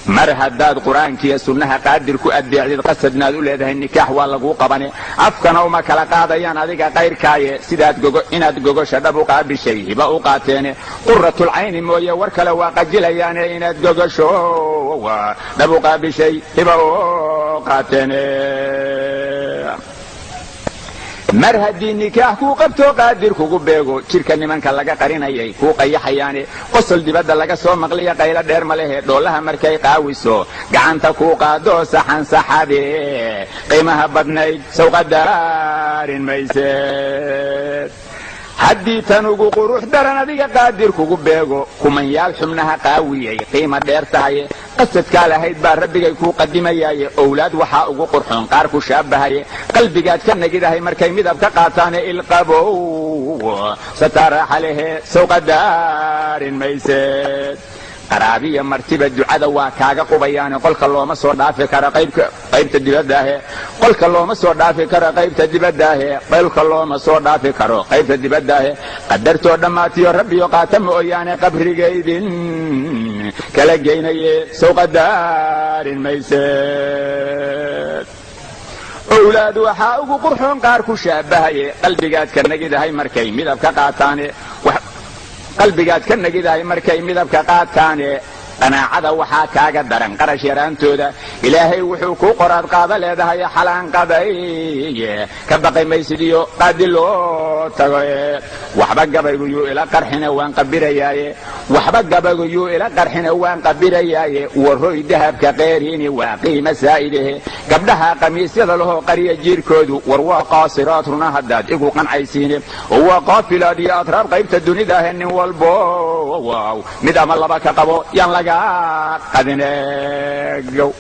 Mar haddaad Qur-aankiiyo sunnaha Qaadir ku addeecdid, qasadnaad u leedahay, nikaax waa laguu qabane. Afkana uma kala qaadayaan adiga qayrkaaye. Sidaad inaad gogosha dhab u qaabishay hiba u qaateene. Quratulcayni mooye, war kale waa qajilayaane. Inaad gogosho dhab u qaabishay hiba u qaateene. Mar haddii nikaax kuu qabto, Qaadir kugu beego, jidhka nimanka laga qarinayay kuu qayaxayaane. Qosol dibadda laga soo maqliya, qaylo dheer ma lehe. Dhoolaha markay qaawiso, gacanta kuu qaado, saxan saxade qiimaha badnayd sawqadaarin mayse. Haddii tan ugu qurux daran adiga Qaadir kugu beego, kumanyaal xubnaha qaawiyay qiima dheer tahaye. Qasadkaa lahayd baa Rabbigay kuu qadimayaaye. Owlaad waxaa ugu qurxoon qaar ku shaabahaye. Qalbigaad ka negidahay markay midab ka qaataane. Ilqabow sataa lehe, sawqadaarin mayse. Qaraabiya martiba ducada waa kaaga qubayaane. Qolka looma soo dhaafi karo qaybta dibaddaahe. Qolka looma soo dhaafi karo qaybta dibaddaahe. Qolka looma soo dhaafi karo qaybta dibaddaahe. Qadartoo dhammaatiyo Rabbiyo qaata mooyaane, qabrigaydin kala geynaye, sawqadaarin mayse. Owlaad waxaa ugu qurxoon qaar ku shaabahaye. Qalbigaad ka negidahay markay midab ka qaataane. Qalbigaad ka negidahay markay midabka qaataane. Qanaacada waxaa kaaga daran qarash yaraantooda. Ilaahay wuxuu kuu qoraad qaada leedahay, xalaanqaday ka baqay maysid iyo qaadi loo tago. Waxba gabaygu yuu ila qarxine, waan qabirayaaye. Waxba gabaygu yuu ila qarxine, waan qabirayaaye. Warroy, dahabka qeeriini waa qiima saa'idahe. Gabdhaha qamiisyada lahoo qariya jiirkoodu, war waa qaasiraad runa haddaad igu qancaysiine. Oo waa qaafilaad iyo atraab qaybta dunida ahe. Nin walbo wow mid ama laba ka qabo, yaan laga qadinegow.